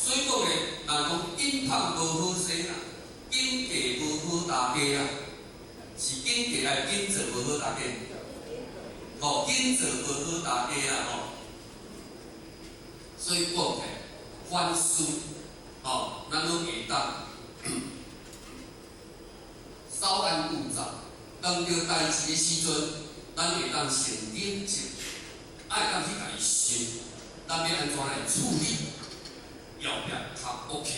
所以講咧，人講緊拍無好勢啦，緊嫁無好大家啦，是緊嫁還是緊做無好大家？哦，緊做無好大家啦吼。所以講起凡事，吼，咱攏會當稍安勿躁，當著代誌的時陣，咱會當先冷靜，愛當去共伊想，咱欲按怎來處理，後壁較 OK，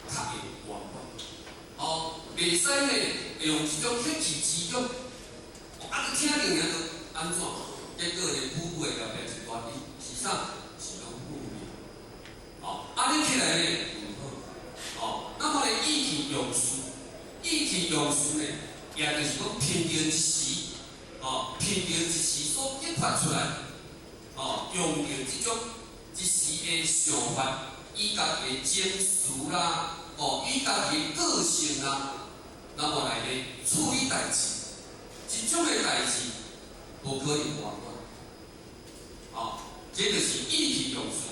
較會圓滿。哦，袂使呢，會用一種客氣之語，啊，你聽著爾就按怎？結果呢，母的後壁一大堆是啥？是攏負面。哦，按呢起來呢，毋好。哦，那麼呢，意氣用事，意氣用事呢，也就是講憑著一時，哦，憑著一時所激發出來，哦，用著這種一時的想法，以家己的情緒啦，哦，以家己的個性啦，那麼來咧處理代誌，這種的代誌無可能圓滿。哦，這就是意氣用事，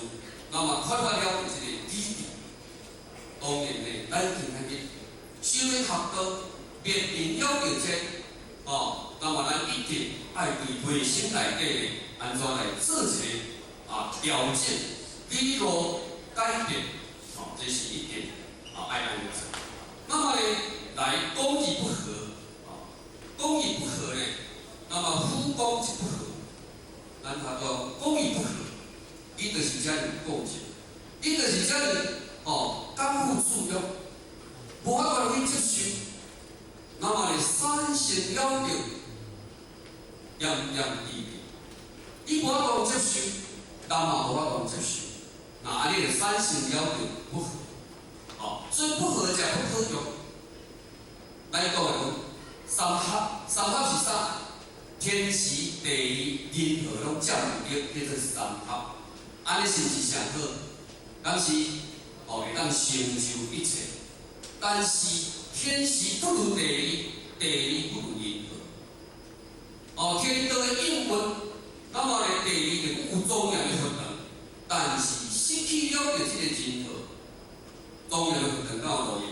那麼缺乏了這個理智。當然呢，咱今仔日修咧學道，面臨了著這，哦，那麼咱一定愛對內心內底咧，按怎來做一個啊調整、理路改變，哦，這是一定啊愛按呢做。那麼呢，來公義不和，啊，公義不和呢，那麼夫公之不和，咱讀說公義不和，伊就是遮爾有個性，伊就是遮爾哦，剛愎自用，無法度去接受。那麼呢，產生了著炎炎離別，伊無法度接受，人嘛無法度接受，那按呢就產生了著不和，哦，所以不和者不可用。咱講的講三合，三合是啥？天時、地利、人和攏佔有著，叫做三合。按呢是毋是上好？敢是哦，會當成就一切。但是天時不如地利，地利不如人和。哦，天道的應運，那麼呢，地利就有莊嚴的佛堂，但是失去了著這個人和，莊嚴的佛堂敢有路用？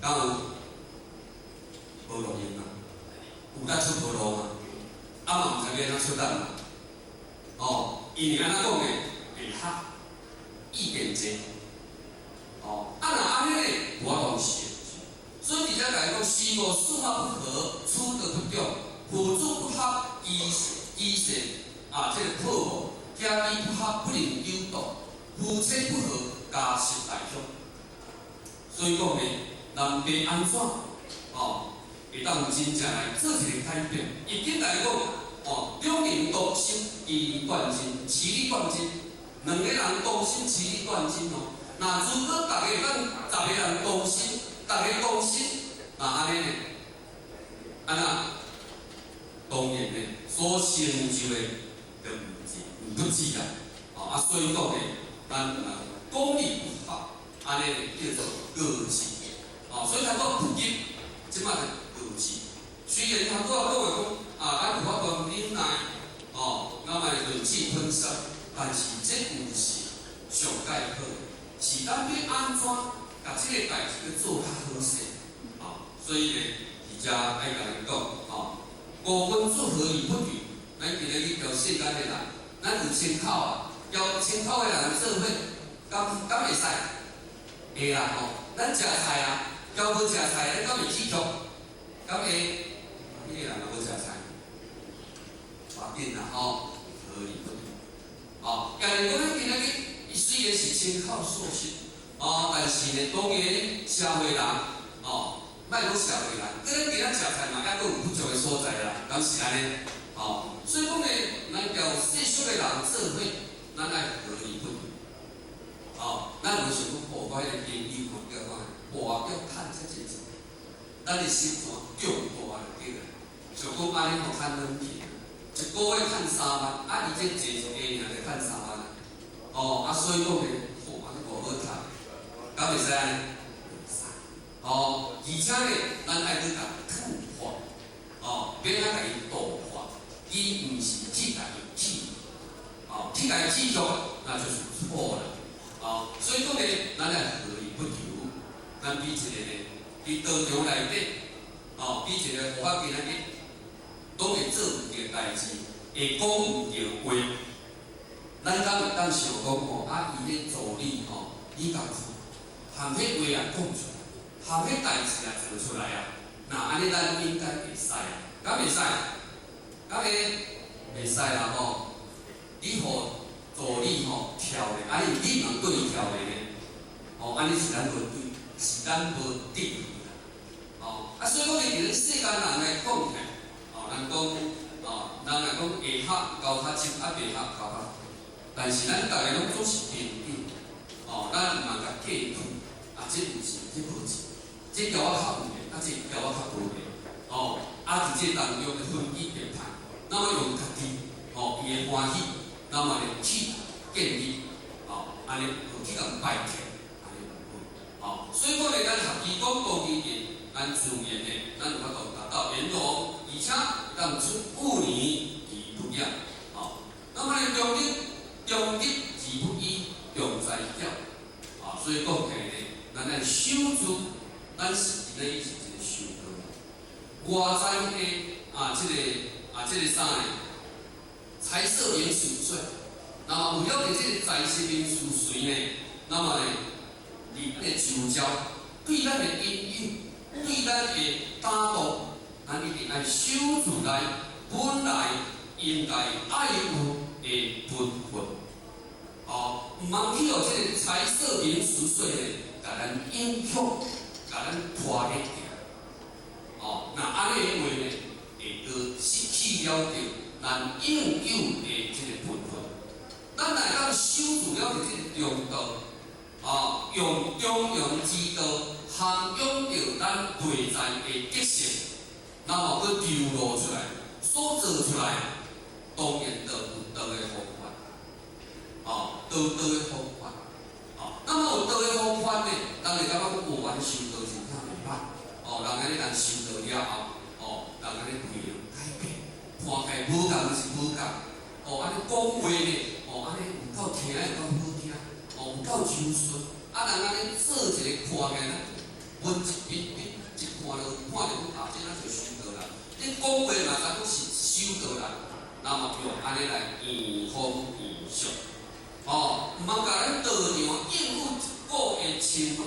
敢有？無路用啊！有力出無路嘛？啊嘛毋知欲按怎出力嘛？哦，因為按怎講呢？會合意見濟。哦，啊若按呢咧，無法度成。所以佇遮共伊講，時無四法不和，處德不中，父子不合，機勢啊，這個破亡，兄弟不合，不能久道，夫妻不和，家失大鄉。所以講呢，人爸按怎哦，會當真正來做一個改變。易經來講，哦，兩人同心，其利斷金，其利斷金，兩個人同心，其利斷金哦。若如果逐個咱十個人同心，逐個同心，那按呢呢？按怎？當然呢，所成就的就毋止毋不止啦。哦，啊，所以講呢，咱啊公理不合，按呢叫做過志。哦，所以他講不急，這擺就過志。雖然頭拄仔講的講，啊，咱有法度忍耐，哦，咱嘛忍氣吞聲，但是這毋是上蓋好，是咱欲按怎共這個代誌去做較好勢，哦，所以呢，佇遮愛共恁講，哦，五君子和而不與，咱今日去交世間的人，咱有千口啊，交千口的人做伙，敢會使？會啦吼，咱食菜啊，交無食菜，咱敢會知足？敢會？彼個人嘛無食菜，無要緊啦吼，和而不與。哦，家己講咱今仔日，伊雖然是親口素食，哦，但是呢，當然社會人，哦，莫講社會人，閣咱今仔食菜嘛，猶閣有不足的所在啦，敢是按呢？哦，所以講呢，咱交世俗的人做伙，咱愛和而不與。哦，咱有想講，哦，我彼個朋友看叫看，哇，叫趁遮濟錢，咱的心肝重大就對啦。想講按呢吼較軟去，一個月趁3萬，啊，伊這坐一下爾就趁3萬啊。哦，啊，所以講呢，吼，按呢無好趁，敢會使按呢？會使。哦，而且呢，咱愛去共度化，哦，欲按怎共伊度化，伊毋是去共伊氣，哦，去共伊氣足，那就是錯了。哦，所以講呢，咱愛合理不求，咱比一个呢，佇道場內底，哦，比一個護法今仔日，攏會做毋著代誌，會講毋著話。咱敢會當想講吼，啊，伊咧助理吼，你共看，含彼話也講出來，含彼代誌也做出來啊。若按呢，咱應該會使啊，敢會使？敢會？會使啦吼！你予助理吼跳咧，啊，你嘛對伊跳咧呢？哦，按呢是咱無對，是咱無智慧啦。哦，啊，所以講咧，佇咧世間人來講起來，哦，人講，哦，人來講會合交較深，啊，袂合交較，但是咱逐个攏總是平等，哦，咱毋通共過去，啊，這有錢，這無錢，這交我較有緣，啊，這交我較無緣，哦，啊，佇這當中的分歧別派，那麼用家己，哦，伊的歡喜，那麼來去建立，哦，按呢去共排斥，按呢毋好，哦，所以講咧，咱學期講當然咱自然的，咱有法度達到圓融，而且當出污泥而不染，哦，那麼咧，中立中立而不倚，重在教，啊，所以講起來咧，咱愛守住，咱是佇咧是一個修道，外在的啊，這個啊，這個啥呢？財色名食睡，那麼為了佇這個財色名食睡呢，那麼呢，佇咱的周遭，對咱的影響，對咱的打動，咱一定愛守住來本來應該愛有的本分，哦，毋通去予這個財色名食睡呢，共咱影響，共咱拖咧行。哦，若按呢的話呢，會閣失去了著咱應有的這個本分。咱若會當守住了這個中道，哦，用中庸之道涵養著咱內在的德性，那麼閣流露出來，所做出來，當然就有道的風範，哦，道德的風範，哦，那麼有道的風範呢，人會感覺講，哦，按呢修道真正袂歹，哦，人按呢人修道了後，哦，人按呢為了改變，看起來無仝就是無仝，哦，按呢講話呢，哦，按呢有夠聽，有夠好聽，哦，有夠柔順，啊，人按呢做一个看起來，文質彬彬，一看就看著講啊，這咱就修道人。你講話嘛，知講是修道人，那麼用按呢來移風易俗，哦，毋通共咱道場應付一個的清譽，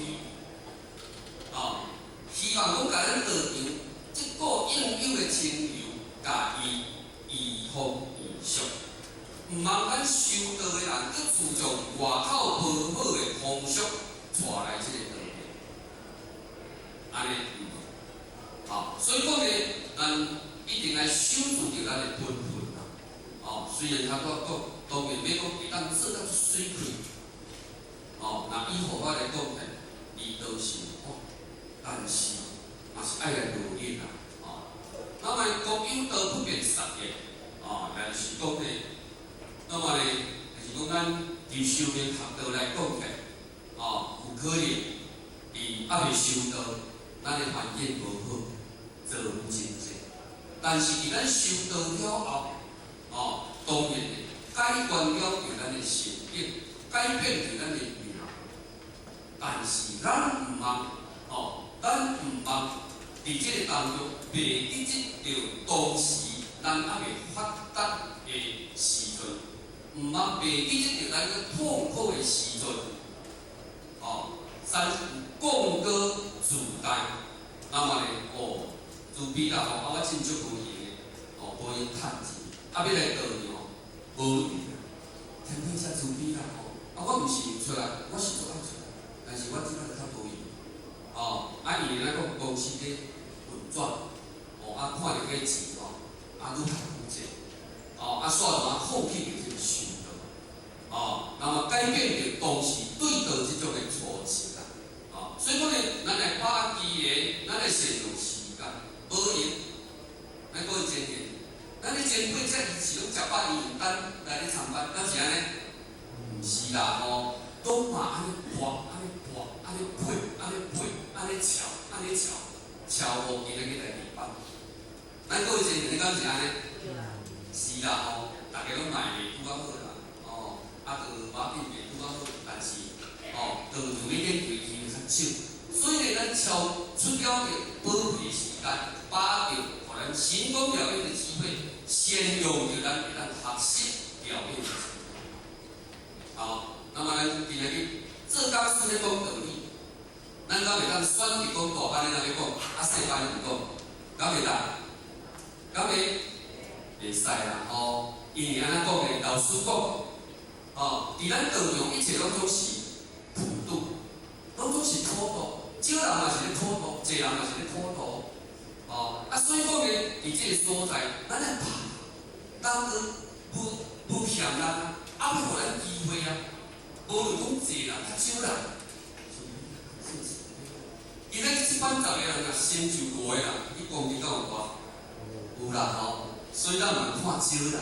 哦，希望講共咱道場這個應有的清譽，共伊移風易俗，毋通咱修道的人閣注重外口無好的風俗，帶來這個道場，按呢毋好，哦，所以講呢，咱一定愛守住著咱的本分啦。哦，雖然他講講，當然欲講會當做到媠氣，哦，若以佛法來講呢，離道是苦，但是嘛是愛來努力啦，哦。那麼國有道不變殺業，哦，也就是講呢，那麼呢，就是講咱佇修煉學道來講起，哦，有可能佇猶未修道，咱的環境無好，做無真濟。但是佇咱修道了後，哦，當然會改觀了著咱的心境，改變著咱的命。但是咱毋通，哦，咱毋通佇這个當中袂記得著當時咱猶未發達的時陣，毋通袂記得著咱閣痛苦的時陣，哦，咱有降高自大，那麼呢，哦，自卑啦吼，啊，我真足無閒的，哦，無閒趁錢，啊，欲來道場，無閒，天天遮自卑啦吼，啊，我毋是毋出來，我是足愛出來，但是我這擺較無閒，哦，啊，因為咱講公司咧運轉，哦，啊，看著彼錢吼，啊，愈趁愈濟，哦，啊，煞怎放棄著這個修道，哦，那麼改變著當時對道這種的錯誤啦，哦，所以講呢，咱來把握機緣，咱來善用時間，無閒，咱閣會前言，咱咧前輩遮以前攏食飽閒等來咧參班，敢是按呢？毋是啦吼，攏嘛按呢跋，按呢跋，按呢配，按呢配，按呢撨，按呢撨，撨予今仔日來禮拜。咱閣會前言，敢是按呢？是啦吼，逐家攏嘛會拄仔好啦，哦，啊，就無要緊袂拄仔好，但是道場欲演開機會較少。所以呢，咱超出了個寶貴的時間，把握予咱神功表演的機會，善用著咱會當學習表演的機會。好，那麼咱今仔日做講師咧講道理，咱敢會當選擇講大班的人咧講，啊細班的毋講，敢會當？敢會？袂使啦吼，因為按怎講呢？老師講，哦，佇咱道場一切攏總是普渡，攏總是普渡，少人嘛是咧普渡，濟人嘛是咧普渡，哦，啊，所以講呢，佇這個所在，咱愛拍，人都無無嫌咱，啊，欲予咱機會啊，無論講濟人較少人，是不是？今仔日這班10個人若成就五個人，你講你敢有偌？有啦吼，所以咱毋通看少人的。